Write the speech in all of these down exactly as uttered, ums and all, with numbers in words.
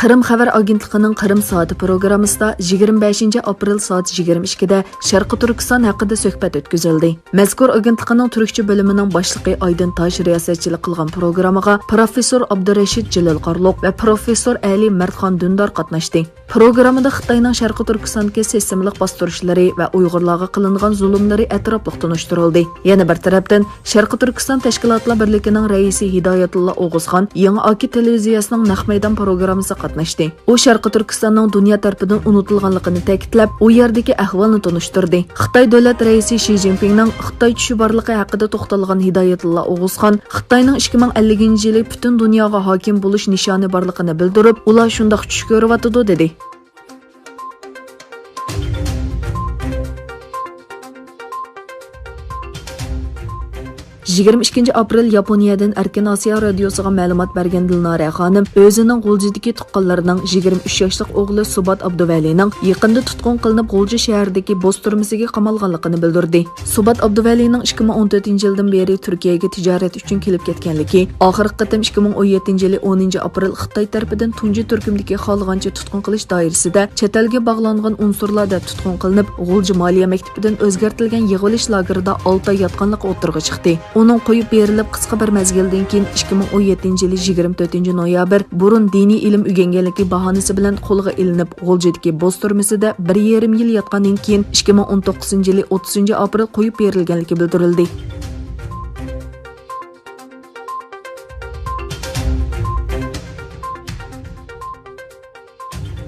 قىرىم خەۋەر ئاگېنتلىقىنىڭ قىرىم سائىتى پروگراممىسىدا يىگىرمە بەشىنچى ئاپرېل سائەت يىگىرمە ئىككىدە شەرقىي تۈركىستان ھەققىدە سۆھبەت ئۆتكۈزۈلدى. مەزكۇر ئاگېنتلىقنىڭ تۈركچە بۆلۈمىنىڭ باشلىقى ئايدىن تاش رىياسەتچىلىك قىلغان پروگراممىغا پروفېسسور ئابدۇرەشىت جېلىل قارلۇق ۋە پروفېسسور ئەلى مەردخان دۈندار قاتناشتى. پروگراممىدا خىتاينىڭ شەرقىي تۈركىستاندىكى سىستېمىلىق باستۇرۇشلىرى ۋە ئۇيغۇرلارغا قىلىنغان زۇلۇملىرى ئەتراپلىق تونۇشتۇرۇلدى. يەنە بىر تەرەپتىن، شەرقىي تۈركىستان تەشكىلاتلار بىرلىكىنىڭ رەئىسى ھىدايەتۇللا ئوغۇزخان يېڭى ئاكا تېلېۋىزىيەسىنىڭ نەق مەيدان پروگراممىسىغا قاتناشتى. ئۇ شەرقىي تۈركىستاننىڭ دۇنيا تەرىپىدىن ئۇنتۇلغانلىقىنى تەكىتلەپ، ئۇ يەردىكى ئەھۋالنى تونۇشتۇردى. خىتاي دۆلەت رەئىسى شى جىنپىڭنىڭ خىتاي چۈشى بارلىقى ھەققىدە توختالغان ھىدايەتۇللا ئوغۇزخان خىتاينىڭ ئىككى مىڭ ئەللىكىنچى يىلى پۈتۈن دۇنياغا ھاكىم بولۇش نىشانى بارلىقىنى بىلدۈرۈپ، ئۇلار شۇنداق چۈش كۆرۈۋاتىدۇ، دېدى. يىگىرمە ئىككىنچى ئاپرېل ياپونىيەدىن ئەركىن ئاسىيا رادىيوسىغا مەلۇمات بەرگەن دىلنارە خانىم ئۆزىنىڭ غۇلجىدىكى تۇغقانلىرىنىڭ يىگىرمە ئۈچ ياشلىق ئوغلى سۇبات ئابدۇۋەلىنىڭ يېقىندا تۇتقۇن قىلىنىپ، غۇلجا شەھىرىدىكى بوس تۈرمىسىگە قامالغانلىقىنى بىلدۈردى. سۇبات ئابدۇۋەلىنىڭ ئىككى مىڭ ئون تۆتىنچى يىلدىن بېرى تۈركىيەگە تىجارەت ئۈچۈن كېلىپ كەتكەنلىكى، ئاخىرقى قېتىم ئىككى مىڭ ئون يەتتىنچى يىلى ئونىنچى ئاپرېل خىتاي تەرىپىدىن تۇنجى تۈركۈمدىكى خالىغانچە تۇتقۇن قىلىش دائىرىسىدە چەت ئەلگە باغلانغان ئۇنسۇرلار دەپ تۇتقۇن قىلىنىپ، غۇلجا مالىيە مەكتىپىدىن ئۆزگەرتىلگەن يىغىۋېلىش لاگېرىدا ئالتە ئاي ياتقانلىقى ئوتتۇرىغا چىقتى. ئۇنىڭ قويۇپ بېرىلىپ، قىسقا بىر مەزگىلدىن كېيىن، ئىككى مىڭ ئون يەتتىنچى يىلى يىگىرمە تۆتىنچى نويابىر، بۇرۇن دىنىي ئىلىم ئۆگەنگەنلىكى باھانىسى بىلەن قولغا ئېلىنىپ، غۇلجىدىكى بوس تۈرمىسىدە بىر يېرىم يىل ياتقاندىن كېيىن، ئىككى مىڭ ئون توققۇزىنچى يىلى ئوتتۇزىنچى ئاپرېل قويۇپ بېرىلگەنلىكى بىلدۈرۈلدى.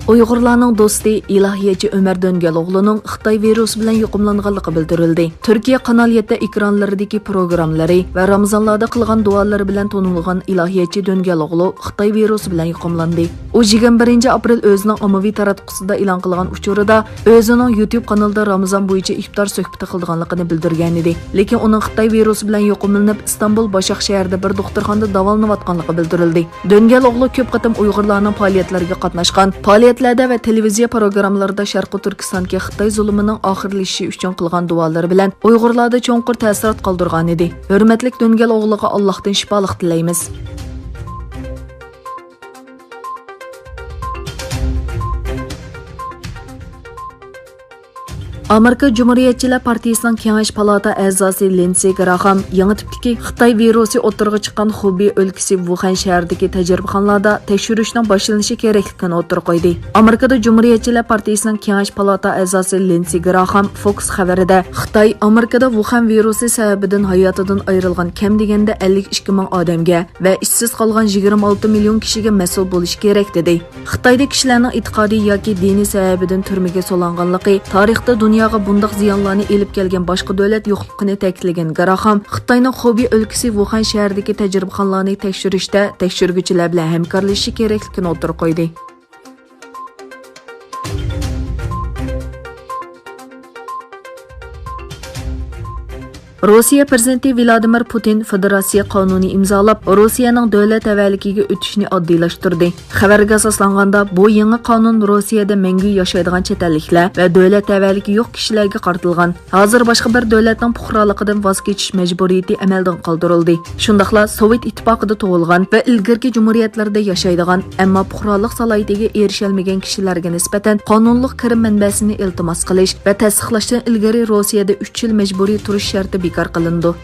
ئۇيغۇرلارنىڭ دوستى، ئىلاھىيەتچى ئۆمەر دۆنگەل ئوغلىنىڭ خىتاي ۋىرۇسى بىلەن يۇقۇملانغانلىقى بىلدۈرۈلدى. تۈركىيە قانال يەتتە ئېكرانلىرىدىكى پروگراممىلىرى ۋە رامىزانلاردا قىلغان دۇئالىرى بىلەن تونۇلغان ئىلاھىيەتچى دۆنگەل ئوغلى خىتاي ۋىرۇسى بىلەن يۇقۇملاندى. ئۇ يىگىرمە بىرىنچى ئاپرېل ئۆزىنىڭ ئاممىۋى تاراتقۇسىدا ئېلان قىلغان ئۇچۇرىدا ئۆزىنىڭ يۇتيۇب قانىلىدا رامىزان بويىچە ئىپتار سۆھبىتى قىلىدىغانلىقىنى بىلدۈرگەنىدى. لېكىن ئۇنىڭ خىتاي ۋىرۇسى بىلەن يۇقۇملىنىپ، ئىستانبۇل باشاق شەھىرىدە بىر دوختۇرخانىدا داۋالىنىۋاتقانلىقى بىلدۈرۈلدى. دۆنگەل ئوغلى كۆپ قېتىم ئۇيغۇرلارنىڭ پائالىيەتلىرىگە قاتناشقان، پائالىيەتلەردە ۋە تېلېۋىزىيە پروگراممىلىرىدا شەرقىي تۈركىستاندىكى خىتاي زۇلۇمىنىڭ ئاخىرلىشىشى ئۈچۈن قىلغان دۇئالىرى بىلەن ئۇيغۇرلاردا چوڭقۇر تەسىرات قالدۇرغانىدى. ھۆرمەتلىك دۆنگەل ئوغلىغا ئاللاھتىن شىپالىق تىلەيمىز. ئامېرىكا جۇمھۇرىيەتچىلەر پارتىيىسىنىڭ كېڭەش پالاتا ئەزاسى لىندسېي گراخام يېڭى تىپتىكى خىتاي ۋىرۇسى ئوتتۇرىغا چىققان خۇبېي ئۆلكىسى ۋۇخەن شەھىرىدىكى تەجرىبىخانىلاردا تەكشۈرۈشنىڭ باشلىنىشى كېرەكلىكىنى ئوتتۇرىغا قويدى. ئامېرىكىدا جۇمھۇرىيەتچىلەر پارتىيىسىنىڭ كېڭەش پالاتا ئەزاسى لىندسېي گراخام فوكس خەۋىرىدە، خىتاي ئامېرىكىدا ۋۇخەن ۋىرۇسى سەۋەبىدىن ھاياتىدىن ئايرىلغان كەم دېگەندە ئەللىك ئىككى مىڭ ئادەمگە ۋە ئىشسىز قالغان يىگىرمە ئالتە مىليون كىشىگە مەسئۇل بولۇشى كېرەك، دېدى. خىتايدا كىشىلەرنىڭ ئېتىقادىي ياكى دىنىي سەۋەبىدىن تۈرمىگە سولانغانلىقى، تارىختا دۇنياغا بۇنداق زىيانلارنى ئېلىپ كەلگەن باشقا دۆلەت يوقلۇقىنى تەكىتلىگەن گراخام، خىتاينىڭ خۇبېي ئۆلكىسى ۋۇخەن شەھىرىدىكى تەجرىبىخانىلارنى تەكشۈرۈشتە تەكشۈرگۈچىلەر بىلەن ھەمكارلىشىشى كېرەكلىكىنى ئوتتۇرىغا قويدى. روسىيە پىرېزىدېنتى ۋىلادىمىر پۇتىن فېدېراتسىيە قانۇنى ئىمزالاپ، روسىيەنىڭ دۆلەت تەۋەلىكىگە ئۆتۈشنى ئاددىيلاشتۇردى. خەۋەرگە ئاساسلانغاندا، بۇ يېڭى قانۇن روسىيەدە مەڭگۈ ياشايدىغان چەت ئەللىكلەر ۋە دۆلەت تەۋەلىكى يوق كىشىلەرگە قارىتىلغان. ھازىر باشقا بىر دۆلەتنىڭ پۇقرالىقىدىن ۋاز كېچىش مەجبۇرىيىتى ئەمەلدىن قالدۇرۇلدى. شۇنداقلا سوۋېت ئىتتىپاقىدا تۇغۇلغان ۋە ئىلگىرىكى جۇمھۇرىيەتلەردە ياشايدىغان، ئەمما پۇقرالىق سالاھىيىتىگە ئېرىشەلمىگەن كىشىلەرگە نىسبەتەن قانۇنلۇق كىرىم مەنبەسىنى ئىلتىماس قىلىش ۋە تەستىقلاشتىن ئىلگىرى روسىيەدە ئۈچ يىل مەجبۇرىي تۇرۇش شەرتى بىكار قىلىنىدۇ.